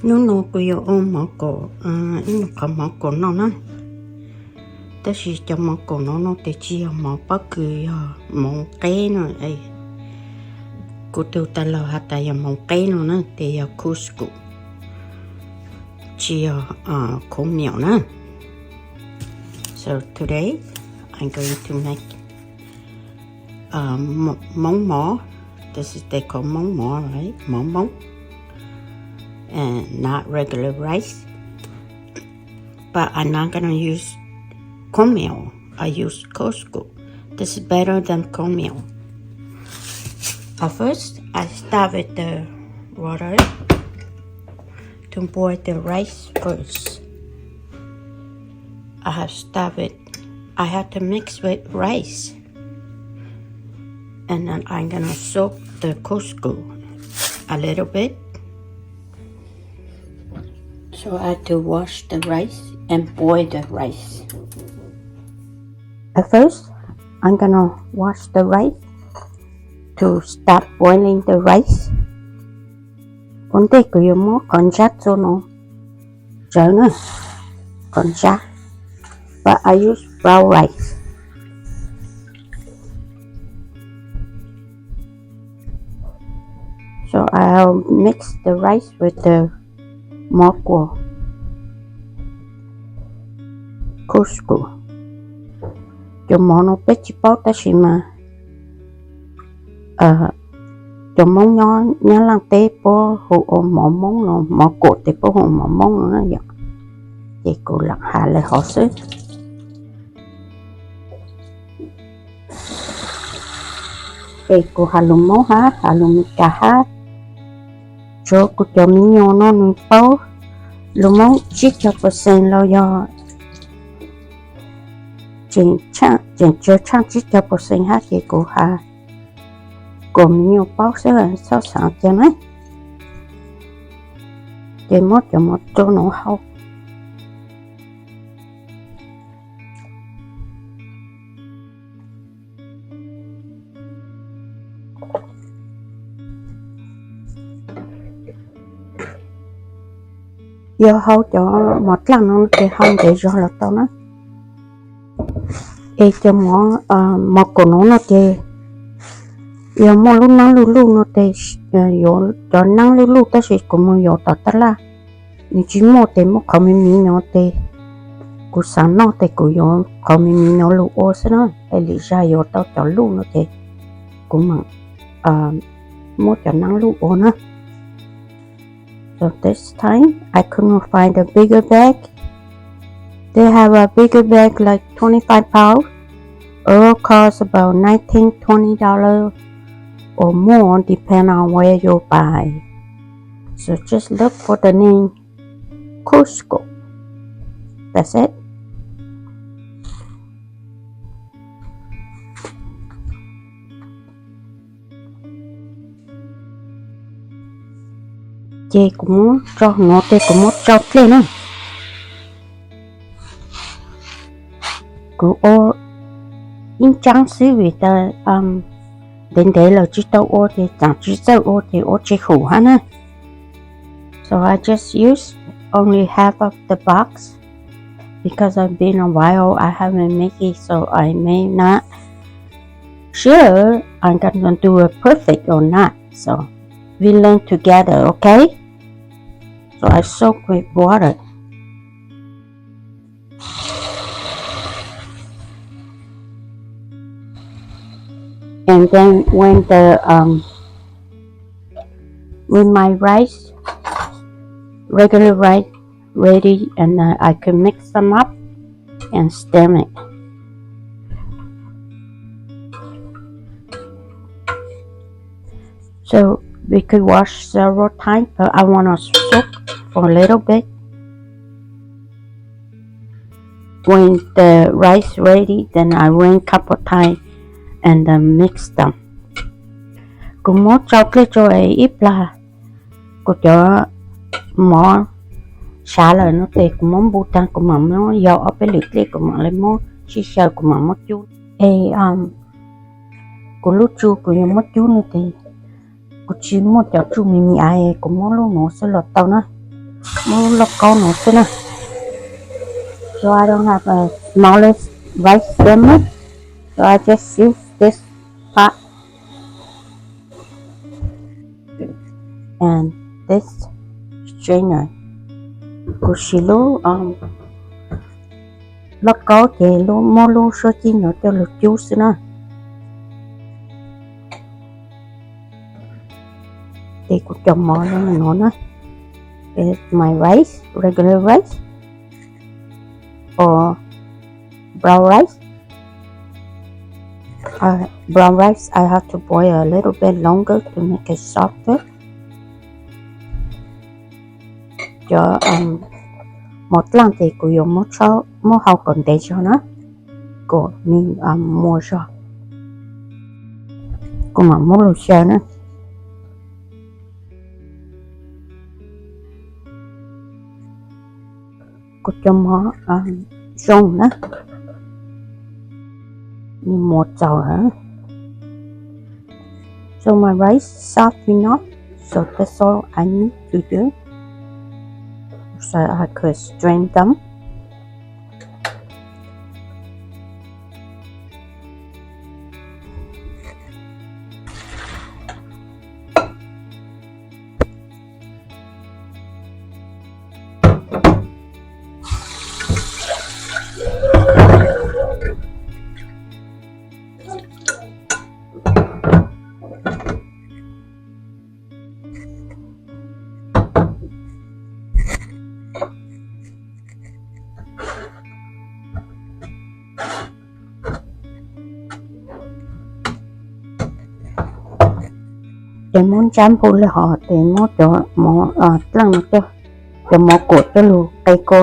Hnub no kuv yuav ua mov kaum, ib qhov mov kaum no na. Tab sis cov mov kaum no no ces tsis yog mov pob kws, yog mov qeb no. Kuv tus tas laus has tas yog mov qeb no na, ces yog Costco, tsis yog cornmeal na. So today I'm going to make uh, Hmong mov. This is they call Hmong mov, right? Hmong mov. And not regular rice. But I'm not gonna use cornmeal. I use Costco. This is better than cornmeal. At first, I start with the water to boil the rice first. I have start with, I have to mix with rice. And then I'm gonna soak the Costco a little bit. So I have to wash the rice and boil the rice. At first, I'm gonna wash the rice to start boiling the rice. Ua ntej kuv yuav muab qhov ntsab txua no tsawv na, qhov ntsab. But I use brown rice. So I'll mix the rice with the mov kuas Costco. Cov mov no peb tsis paub tab sis mas cov Hmoob nyob Nyab Laj teb puab hu ua mov Hmoob no, mov kuam ces puab hu mov Hmoob no na yom. Ces kuv lam has lawv hov xwb. Es kuv has lus Hmoob hab has lus Meskas hab, tsuav kuv cov me nyuam no nws paub lus Hmoob tsib caug percent los yog tseem tsawg tshaaj tsib caug percent hab ces kuv has kom me nyuam paub xwb, txhob xaav cas na. Ces muab cov mov rau nuav hau. Yog hau cov mov dlaaj no ces hau ntev zog los tau na. Es cov mov, mov kuam nuav no ces yog muaj lub naab luj luj no ces yuav cov naab luj luj tab sis kuv mus yuav tom taj laj, nws tsis muaj ces muaj qhov me miv no ces kuv xaav noj ces kuv yuav qhov me miv no lug ua xwb na. Es lwm zag yuav tau cov luj no ces kuv mam muab cov naab luj ua na. So this time I couldn't find a bigger bag. They have a bigger bag like twenty-five pounds. It will cost about nineteen, twenty dollars or more, depend on where you buy. So just look for the name Costco. That's it. Ces kuv muab tso nuav ces kuv muab tsau dlej na. Kuv ua ib ntsaab xwb vim tas ntev ntev lawm tsis tau ua ces txaam tsis txawj ua ces ua tsis hum hab na. So I just use only half of the box because I've been a while I haven't make it, so I may not sure I'm gonna do it perfect or not. So we learn together, okay? So I soak with water. And then when the um, with my rice, regular rice ready, and uh, I can mix them up and steam it. So we could wash several times, but I want to soak for a little bit. When the rice ready, then I rinse couple times and then mix them. Kuv muab tsau dlej tsau ib plag, kuv cov mov sav lawm no ces kuv muab npu taag kuv mam muab yau ob peb lwm dlej kuv mam le muab sib xyaw kuv mam muab cub. Es kuv lub tsu kuv yuav muab cub no ces kuv tsis muaj cov tsu me me av, kuv muab lub nuav xwb los tau na. Muab lub lauj kaub no xwb na. So I don't have a smallest rice steamer, so I just use this pot and this strainer. Kuv siv lub lauj kaub ces lub muab lub suab cib no coj los cub xwb na. Ces kuv cov mov no na, is my rice, regular rice or brown rice. Uh, brown rice, I have to boil a little bit longer to make it softer. Cov mov dlaaj ces kuv yuav muab hau kom ntev tso na, kom nws muas zog, kuv mam muab lug xyaw na. Kuv cov mov zoo na, nws muas txaus lawm. So my rice soft enough, so that's all I need to do. So I could strain them. Ces muab ntsab npug le hov ces muab cov mov dlaaj no coj, cov mov kuam coj lug qe ko.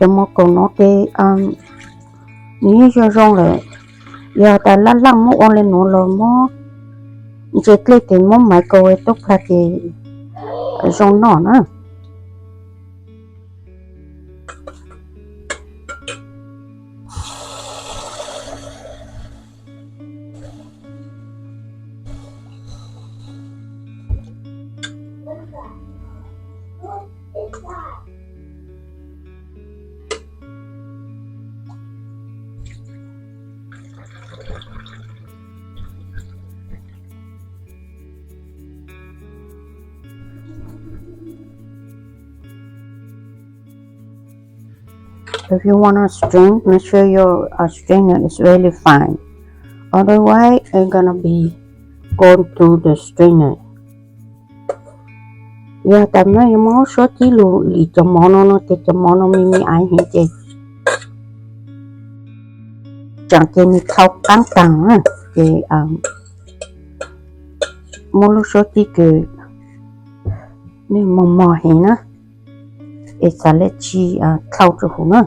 Cov mov kaum no ces nws yeej zoo zoo lawm. Yog tas laj laj muab ua le nuav los muab ntse dlej ces muab microwave tuab plhag ces zoo noj na. If you want to strain, make sure your uh, strainer is really fine. Otherwise, it's gonna be going through the strainer. Yog tas no yuav muab lub suab cib lug lim cov mov no no ces cov mov no me me aiv heev ces tseem ces nws dhau qaab taag na, ces muab lub suab cib kws nws mos mos heev na, es xav le tsi dhau rua huv na.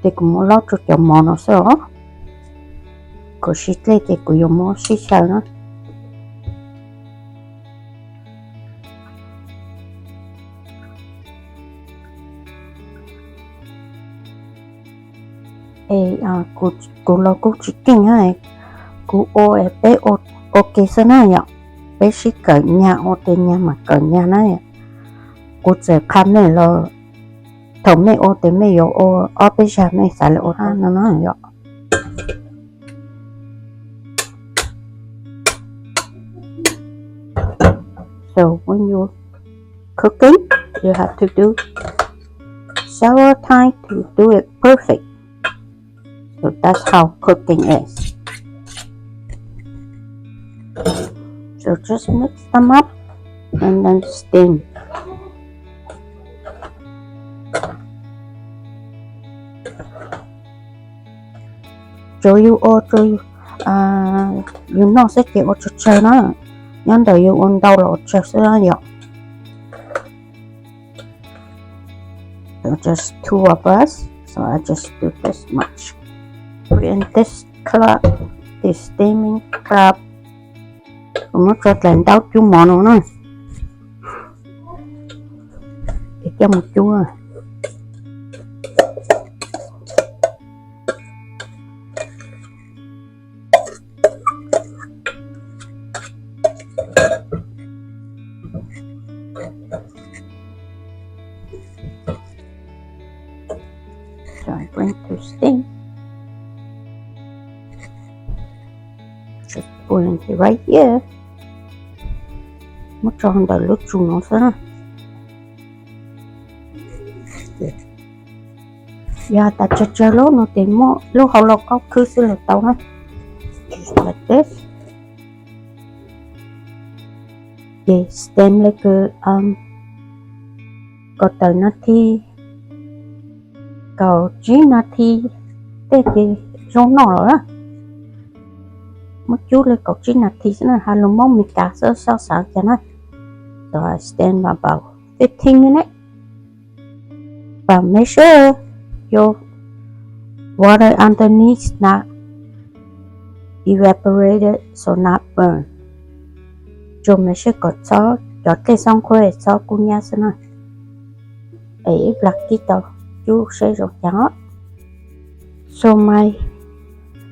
Ces kuv muab laub rua cov mov no xwb os. Kuv sib dlej ces kuv yuav muab sib xyaw na. Es kuv los kuj tsis keej na, kuv ua es peb ua ke xwb na yom, peb sib kawm nyag ua tes nyag mas kawm nyag na. Kuv txawm qha mej los thaum mej ua tes mej yuav ua ob peb zag mej xav le ua no no yom. So when you cooking, you have to do several times to do it perfect. So that's how cooking is. So just mix them up and then steam. Tsuav yus ua, yus noj xwb ces ua tsawg tsawg na, nyob ntawm yus ua ntau los ua tsawg xwb na yom. Just two of us, so I just do this much. Put in this cup, this steaming cup. Kuv muab tso dlaim ntaub cub mov no na. Es coj mus cub. So I'm going to steam. Just put it right here. Muab tso ntawm lub tsu no xwb na. Yog tas tsawg tsawg lub no ces muab lub hauv los kaub khwb xwb los tau na. Like this. Ces steam li kaum tawm nas this, kaum tsib nas this tej ces zoo noj lawm na. Muab cub li kaum tsib nas this xwb na, hais lus Hmoob Mes Kas xwb xav xav cas na. So I steam about fifteen minutes. But make sure your water underneath not evaporated, so not burn. Tsuas make sure kom txhob cov dej xab qhuab txhob kub nyab xwb na. Es ib plag kib tau cub seb zoo cas os. So my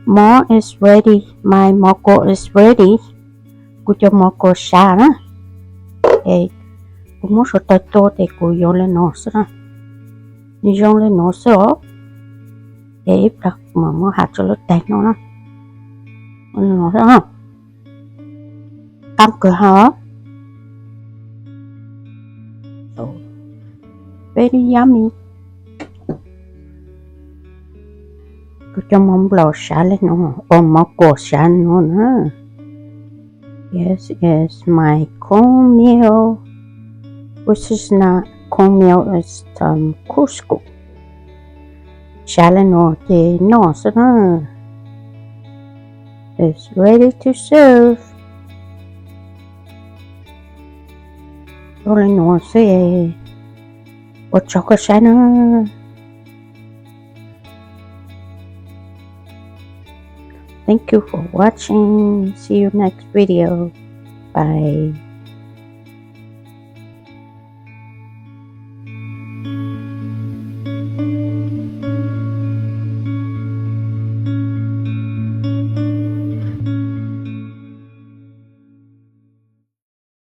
mov is ready, my mov kuas is ready. Kuv cov mov kuas sav na. Es kuv muab suav taws tua ces kuv yuav li no xwb na. Nws zoo li no xwb os. Es ib plag mam muab has rau lub tais no na. Qab kawg ha. Very yummy. Kuv cov mov nplaum sav li no, o mov kuas sav no na. Yes, it's my cornmeal, which is not cornmeal, it's um, Crisco. Sav li no ces noj xwb na. It's ready to serve. Ua li no xwb, ua tsaug koj saib na. Thank you for watching. See you next video. Bye.